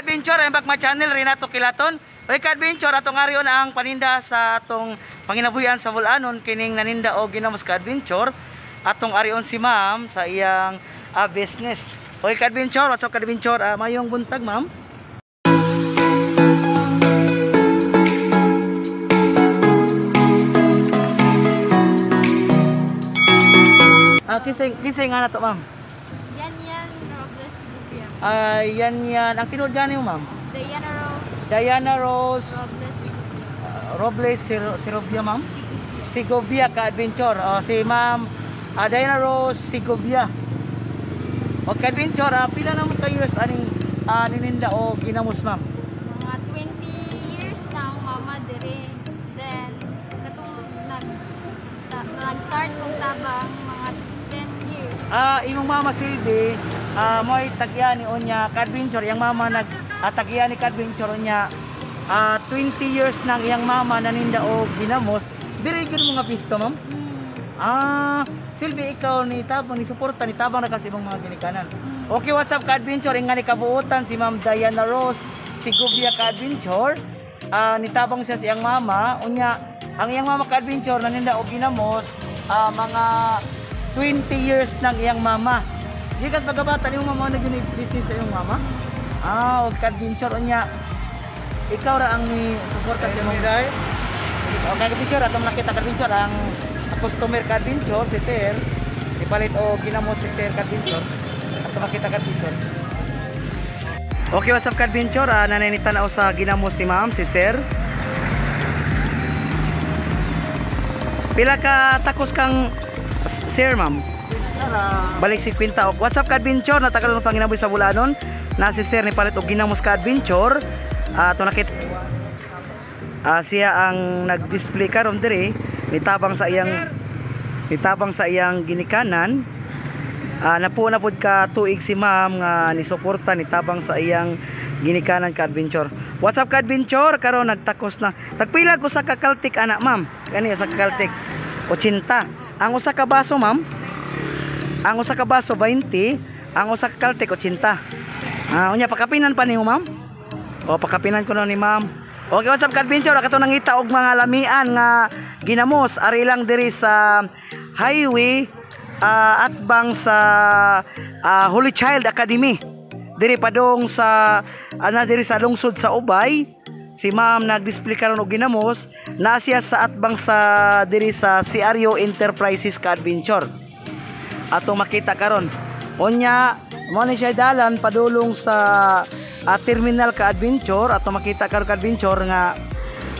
ka-adventure, I'm back my channel, Renato Quilaton. Oy ka-adventure, atong arion ang paninda sa atong panginabuhian sa Bulanon, kining naninda og ginamos ka-adventure. Atong arion si ma'am sa iyang business. Oy ka-adventure, what's up ka-adventure? Mayong buntag, ma'am. Kinsay nga na to, ma'am? Yan yan, Robles Sigubia. Ay, yan yan. Ang tinuod gani mo, ma'am? Diana Rose Diana Rose Robles Sigubia. Robles Sirovia, ma'am? Sigovia ka-adventure. Si ma'am Diana Rose Sigovia. O ka-adventure, pila naman ka years aning nininda o ginamos, ma'am? Mga 20 years na ang mama dire. Then, katong nag-start kong tabang mga 10 years. Imong mama Silvi, mo'y tagya ni unya ka-adventure. Yang mama nag tagya ni ka-adventure unya 20 years nang iyang mama naninda o ginamos. Dire gyud mga pisto, ma'am? Silvi, ikaw ni tabang ni suporta ni tabang na kasi ibang mga ginikanan. Okay, what's up ka-adventure? Nga ni kabuotan si Ma'am Diana Rose Sigovia ka-adventure. Nitabang siya sa iyang mama. Unya, ang iyang mama ka-adventure naninda og ginamos mga 20 years nang iyang mama. Gikas pagkabata ni mama na gyud business sa iyong mama. Og ka-adventure unya ikaw ra ang ni suporta sa imong Day. O ka-adventure, atong nakita ka-adventure ang customer ka-adventure si Sir. Ipalit og ginamos si Sir ka-adventure. Ato makita ka-adventure. Okay, what's up ka-adventure? Naninitan ako sa ginamos ni ma'am si Sir. Pila ka takos kang sir, ma'am? Balik 50. Ok, what's up ka-adventure? Natagal ng panginabuhi sa Bulanon. Na si Sir ni palit og ginamos ka-adventure. Ato nakita siya ang nag-display karon diri nitabang sa iyang ginikanan. Napuo na pud ka tuig si ma'am nga nisuporta nitabang sa iyang ginikanan ka-adventure. What's up ka-adventure? Karon nagtakos na. Tagpila ko sa kakaltik ana, ma'am? Kani sa kakaltik 80. Ang usa ka baso, ma'am? Ang usa ka baso 20, ang usa ka kaltik 80. Unya pakapinan pa nimo, ma'am? O pakapinan ko na ni ma'am. Okay, what's up ka-adventure? Kato nangita og mga lamian nga ginamos ari lang diri sa highway atbang sa Holy Child Academy. Diri padong sa diri sa lungsod sa Ubay. Si ma'am nag-display karon og ginamos, na siya sa atbang sa diri sa Siario Enterprises ka-adventure. Atong makita karon. Unya mo ni siya dalan padulong sa terminal ka-adventure. Atong makita karon ka-adventure nga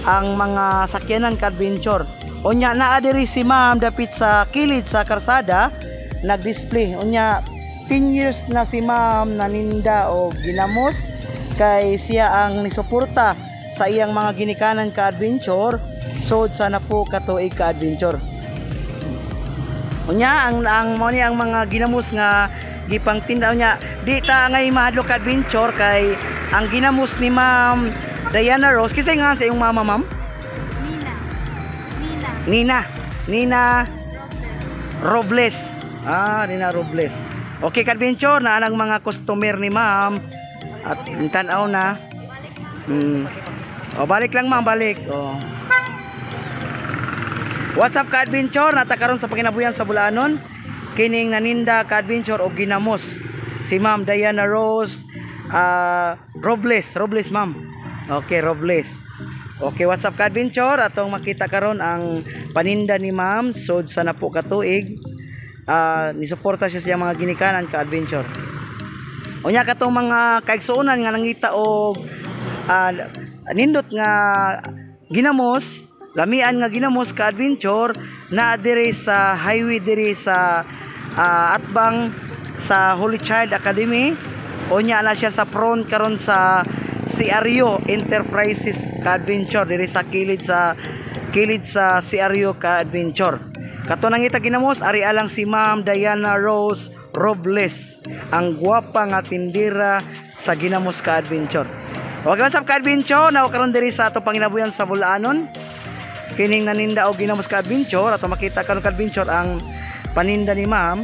ang mga sakyanan ka-adventure. Unya naa diri si ma'am dapit sa kilid sa karsada nag-display. Unya 10 years na si ma'am naninda og ginamos kay siya ang nisuporta sa iyang mga ginikanan ka-adventure sod sa napo katuig ka-adventure. Unya ang mo ni ang mga ginamos nga gipangtinda. Unya di ta ngay mahadlok ka-adventure kay ang ginamos ni Ma'am Diana Rose. Kisay nga sa iyong mama, ma'am? Nina. Nina. Nina. Nina Robles. Nina Robles. Okay ka-adventure, na ang mga customer ni ma'am at tan-aw na. O balik lang, ma'am, balik. O. What's up ka-adventure? Nata karon sa panginabuhian sa Bulanon. Kining naninda ka-adventure og ginamos si Ma'am Diana Rose Robles, Robles, ma'am. Okay, Robles. Okay, what's up ka-adventure? Atong makita karon ang paninda ni ma'am sod sa napo katuig. Nisuporta siya sa mga ginikanan ka-adventure. Unya katong mga kaigsuonan nga nangita og nindot nga ginamos, lamian nga ginamos ka-adventure, na diri sa highway diri sa atbang sa Holy Child Academy. Unya na siya sa front karon sa Siario Enterprises ka-adventure diri sa kilid sa Siario ka-adventure. Kato nangita ginamos ari alang si Ma'am Diana Rose Robles, ang gwapa nga tindira sa ginamos ka-adventure. Okay, what's up ka-adventure? Nawa karon diri sa ato panginabuhian sa Bulanon. Kining naninda og ginamos ka-adventure. Ato makita karon ka-adventure ang paninda ni ma'am.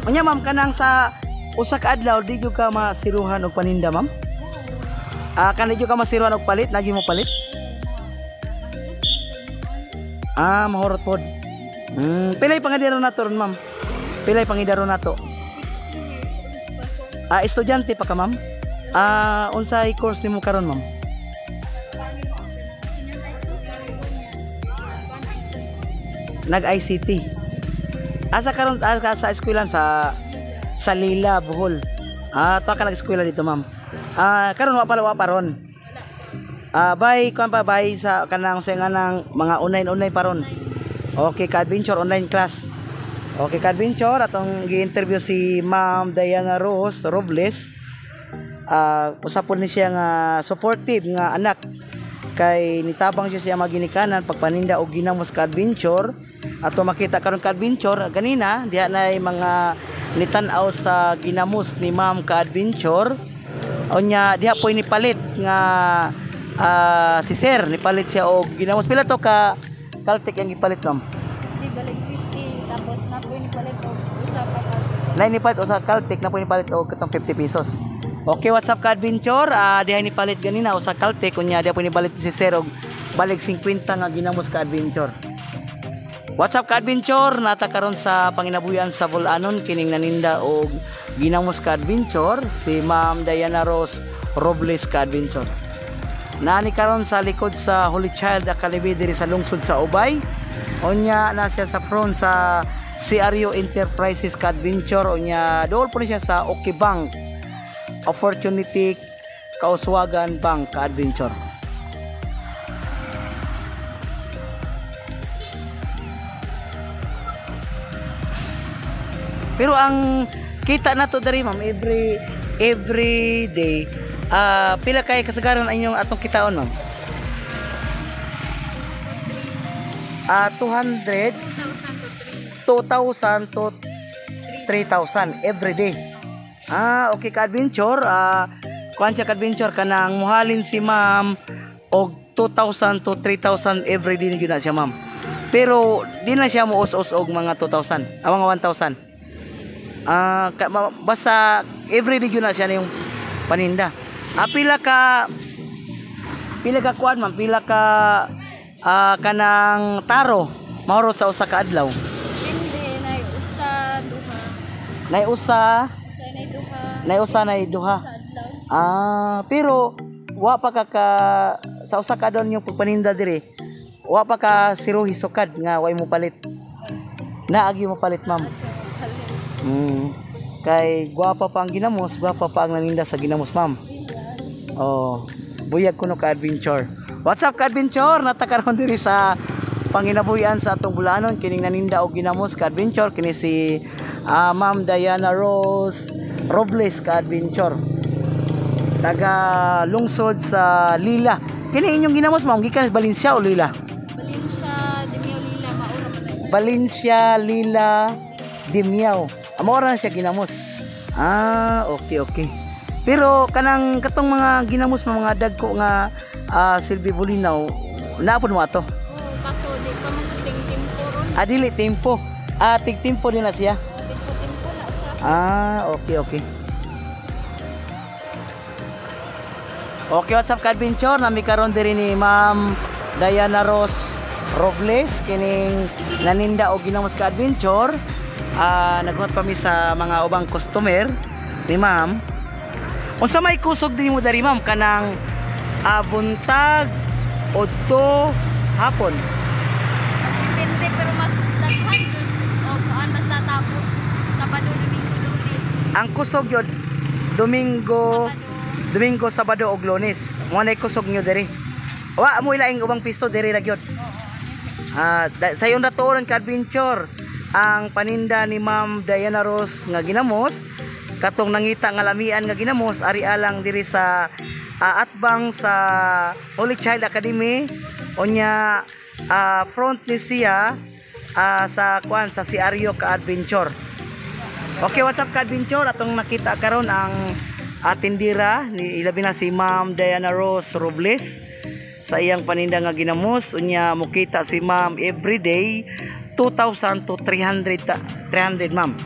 Unya ma'am, kanang sa Usa ka adlaw di gyud ka masiruhan og paninda, ma'am? Ah, kan di gyud ka masiruhan og palit, nagi mo palit? Ah, mahurot pod. Pilay pangidaro nato ron, ma'am? Pilay pangidaro nato? 16 years old pa ko. Ah, estudyante pa ka, ma'am? Ah, unsay course nimo karon, ma'am? Senior high school pa ko niya. Kuan ICT. Nag-ICT. Asa karon asa sa eskwelahan sa Lila, Bohol? Ah, to ka nag-eskwela dito, ma'am. Ah, karon wa pala wa pa ron. Ah, bay kuan pa bay sa kanang sa nga ng mga online-online pa ron. Okay, ka-adventure online class. Okay, ka-adventure atong gi-interview si Ma'am Diana Rose Robles. Ah, usa po ni siya nga supportive nga anak kay nitabang siya siya maginikanan pagpaninda og ginamos ka adventure. Ato makita karon ka adventure ganina diha nay mga nitan-aw sa ginamos ni ma'am ka adventure. Unya diha po nipalit nga si sir nipalit siya og ginamos. Pila to ka Caltech ang gipalit, ma'am? Di balik 50 tapos napoy ni palit og usa pa ka. Nay nipalit usa Caltech, na po nipalit og katong 50 pesos. Okay, what's up ka adventure? Ah, diha nipalit ganina usa Caltech, unya diha po nipalit si sir og balik 50 nga ginamos ka adventure. What's up ka adventure? Nata karon sa panginabuyan sa Bulanon kining naninda og ginamos ka adventure si Ma'am Diana Rose Robles ka adventure. Nani karon sa likod sa Holy Child Academy diri sa lungsod sa Ubay. Unya na siya sa front sa CRU Enterprises ka adventure, unya dool po ni siya sa OK Bank, Opportunity Kauswagan Bank ka adventure. Pero ang kita na to diri, ma'am, every day, pila kay kasagaran ang inyong atong kitaon, ma'am? Ah, 200 2,000 to 3. 2,000 to 3,000 every day. Ah, okay ka adventure. Ah, kuan siya ka adventure kanang muhalin si ma'am og 2,000 to 3,000 every day gyud na siya, ma'am. Pero di na siya muus-us og mga 2,000, ah, mga 1,000. Ah, basta every day gyud na siya na yung paninda. Ah, pila ka kuan, ma'am, pila ka kanang taro mahurot sa usa ka adlaw? Hindi nay usa duha. Nay usa, Usa nay duha. Nay usa, nay duha. Sa adlaw. Ah, pero wa pa ka sa usa ka adlaw yung pagpaninda diri. Wa pa ka siruhi sukad nga way mo palit. Naagi mo palit, ma'am? At siya palit. Kay gwapa pa ang ginamos, gwapa pa ang naninda sa ginamos, ma'am. Oh, buyag kuno ka adventure. What's up ka adventure? Nata karon diri sa panginabuhian sa atong Bulanon kining naninda og ginamos ka adventure kini si Ma'am Diana Rose Robles ka adventure. Taga lungsod sa Lila. Kini inyong ginamos, ma'am, gikan sa Valencia o Lila? Valencia, Demio Lila, maura man na. Valencia, Lila, Dimiao. Amo ra na siya ginamos. Ah, okay. Pero kanang katong mga ginamos mga dagko nga Silvi Bulinaw, naapon mo ato? Oh, kaso di pa man ting timpo ron. Ah, dili tempo. Ah, tig-tempo din na siya. Oh, timpo-timpo na siya. Ah, okay. Okay, what's up ka-adventure? Nami karon diri ni Ma'am Diana Rose Robles kining naninda og ginamos ka adventure. Ah, naghuot pa mi sa mga ubang customer ni Ma'am. Unsa may kusog din mo diri, ma'am, kanang buntag odto hapon? Depende pero mas daghan jud o kuan mas natapos Sabado, Domingo, Lunes. Ang kusog yun Domingo, Sabado. Domingo, Sabado ug Lunes. Mo nay kusog nyo diri. Wa mo ilaing ubang pisto diri ra gyud. Ah, sa iyong natuoran ka adventure, ang paninda ni Ma'am Diana Rose nga ginamos, katong nangita nga lamian nga ginamos, ari alang diri sa atbang sa Holy Child Academy, unya front ni siya sa kuan sa Siario ka adventure. Okay, what's up ka adventure? Atong nakita karon ang tindira ni ilabi na si Ma'am Diana Rose Robles sa iyang paninda nga ginamos. Unya mukita si Ma'am everyday 2,000 to 300 300, ma'am.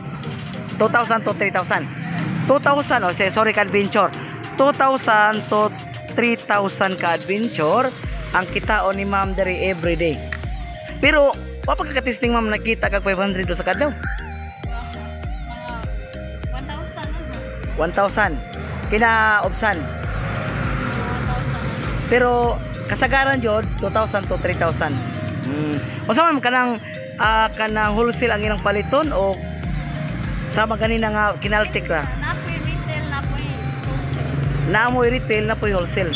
2,000 to 3,000. 2,000, oh, sorry ka-adventure. 2,000 to 3,000 ka-adventure ang kitaon ni ma'am diri everyday. Pero wa pa ka-testing ma'am, nakita kag 500 do sa kadlaw. Mga 1,000 ano? 1,000 kinaobsan. 1,000. Pero kasagaran jud 2,000 to 3,000. Unsa man kanang kanang wholesale ang ilang paliton o sama ganina nga kinaltik ra? Napoy retail, napoy wholesale. Naamoy retail na po'y wholesale.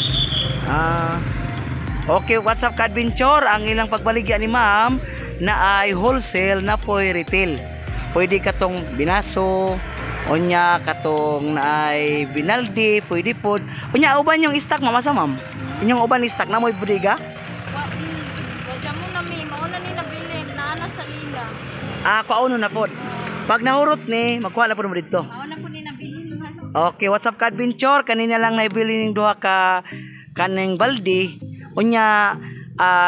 Okay, what's up ka-adventure? Ang ilang pagbaligya ni ma'am na ay wholesale na po'y retail. Pwede katong binaso, unya katong na ay binaldi, pwede pod. Unya uban yung stock ma'am, asa ma'am? Inyong uban stock na mo'y bodega? Wa wa mo na mi, mao na ni nabilin, naa na sa lila. Kuauno na pod. Pag nahurot ni, magkuha na pod mo dito. Mao na po ni nabilin. Okay, what's up ka-adventure? Kanina lang naibili ning duha ka kaning baldi. Unya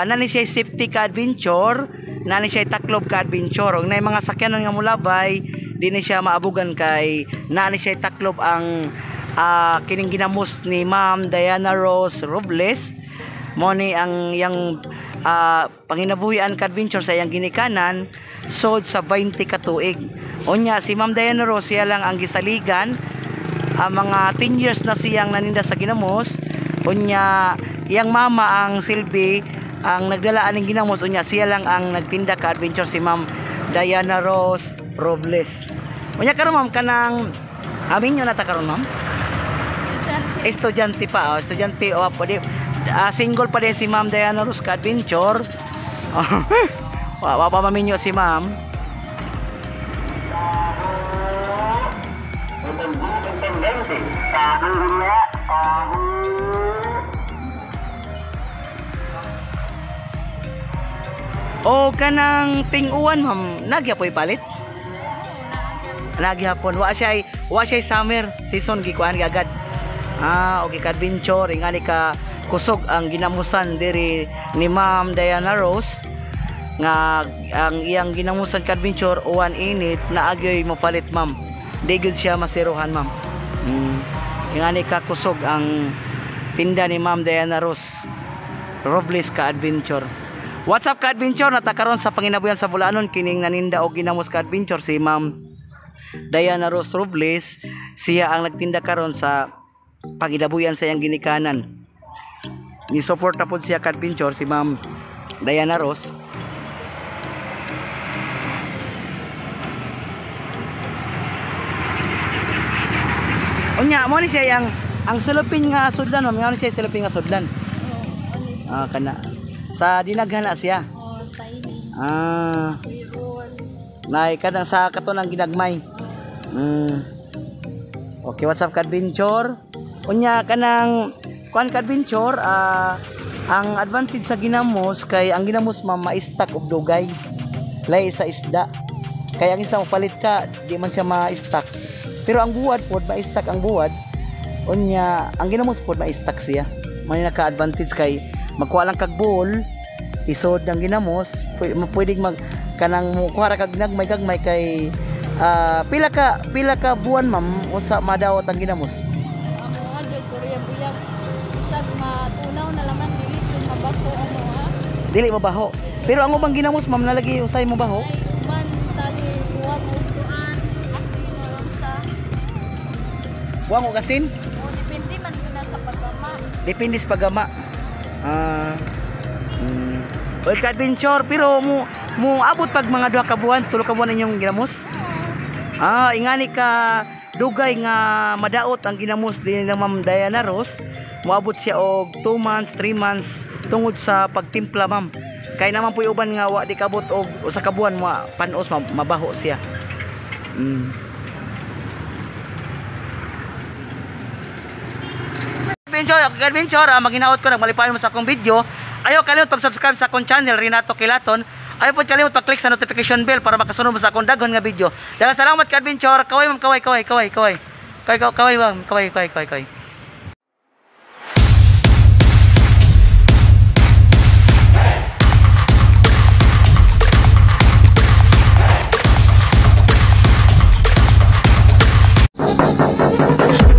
nani siya safety ka-adventure, nani siya taklob ka-adventure. Ug nay mga sakyanan nga mulabay, di ni siya maabugan kay nani siya taklob ang kining ginamos ni Ma'am Diana Rose Robles. Mo ni ang yang panginabuhian ka-adventure sa iyang ginikanan sod sa 20 ka tuig. Unya si Ma'am Diana Rose siya lang ang gisaligan. Ang mga 10 years na siyang naninda sa ginamos. Unya iyang mama ang silbi ang nagdala aning ginamos. Unya siya lang ang nagtinda ka adventure, si Ma'am Diana Rose Robles. Unya karon ma'am, kanang amin nyo na ta karon ma'am? Estudyante pa, oh, estudyante o pwede, single pa din si Ma'am Diana Rose ka adventure. Wa pa maminyo si ma'am. O kanang ting-uwan ma'am, nagyapoy palit? Nagyapon. Wa siya summer season gikuan agad. Okay ka adventure, ingani ka kusog ang ginamusan diri ni Ma'am Diana Rose nga ang iyang ginamusan ka adventure uwan init na agyoy mopalit ma'am. Di gyud siya masiruhan ma'am. Ingani ka kusog ang tinda ni Ma'am Diana Rose Robles ka adventure. What's up ka adventure, natakaron sa panginabuyan sa Bulanon kining naninda og ginamos ka adventure si Ma'am Diana Rose Robles. Siya ang nagtinda karon sa panginabuyan sa iyang ginikanan. Ni-support na pod siya ka adventure si Ma'am Diana Rose. Unya mo ni siya yang ang sulupin nga sudlan ma'am, ngano siya sulupin nga sudlan? Oh, Kana sa dinaghan na siya. Oh, tiny. Nay kadang sa kato ng ginagmay. Okay, what's up ka-adventure? Unya kanang kuan ka-adventure, ang advantage sa ginamos kay ang ginamos ma'am ma-stack og dugay. Lay sa isda. Kay ang isda mopalit ka, di man siya ma-stack. Pero ang buwad pod ma-stack ang buwad. Unya ang ginamos pod ma-stack siya. May naka-advantage kay magkuha lang kag bowl, isod ang ginamos, pwedeng mag kanang mukuha ra kag nagmay gagmay kay pila ka buwan ma'am usa madawat ang ginamos? Amo adyo Korea buyag. Bisag matunaw na laman dili jud mabaho amo ha. Dili mabaho. Pero ang ubang ginamos ma'am nalagi usay mabaho. Ay uban tali buwag og tuan, asin or unsa. Buwang og asin? O depende man gyud na sa paggama. Depende sa paggama. Well, ka-adventure, pero mo abot pag mga 2 ka buwan, 3 ka buwan inyong ginamos? Ingani ka dugay nga madaot ang ginamos din ng Ma'am Diana Rose. Moabot siya og 2 months, 3 months tungod sa pagtimpla ma'am. Kay naman po uban nga wa di kabot og usa ka buwan mo panos mabaho siya. Adventure, adventure, maginaot ko nagmalipayon mo sa akong video. Ayaw kalimot pag-subscribe sa akong channel Renato Quilaton. Ayaw pod kalimot pag-click sa notification bell para makasunod mo sa akong daghon nga video. Daghang salamat ka adventure. Kaway ma'am, kaway, kaway, kaway, kaway. Kaway, kaway, ma'am, kaway, kaway, kaway, kaway. Thank you.